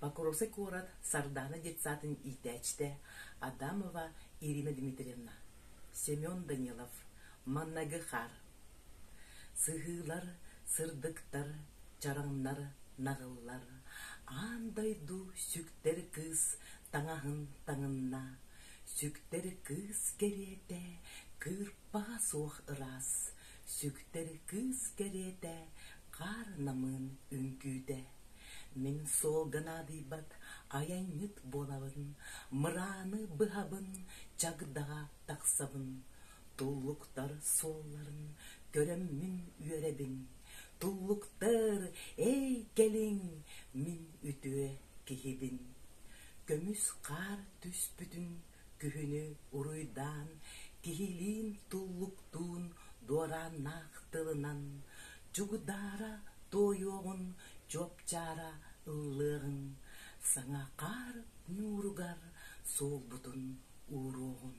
Покровскай куорат Сардаана детсадын иитээччитэ Адамова Ирина Дмитриевна, Семен Данилов, Маннагы хаар. Сыһыылар, сырдыктар, чараҥнар, наҕыллар, аан дойду сүктэр кыыс таҥаһын таҥынна, сүктэр кыыс кэриэтэ кыырпаҕа суох ыраас, сүктэр кыыс кэриэтэ хаар намыын үҥкүүтэ. Мин суолга наадыйбат айанньыт буолабын, мырааны быһабын, чагдаҕа тахсабын, туллуктар суолларын көрөммүн үөрэбин. Туллуктар, эй, кэлиҥ, мин үтүө киһибин. Көмүс хаар түспүтүн күһүнү уруйдаан, киһилиин туллуктуун дуорааннаах тылынан чугдаара туойуоҕун, чуопчаара ыллыаҕыҥ, саҥа хаар ньууругар суолбутун ууруоҕун.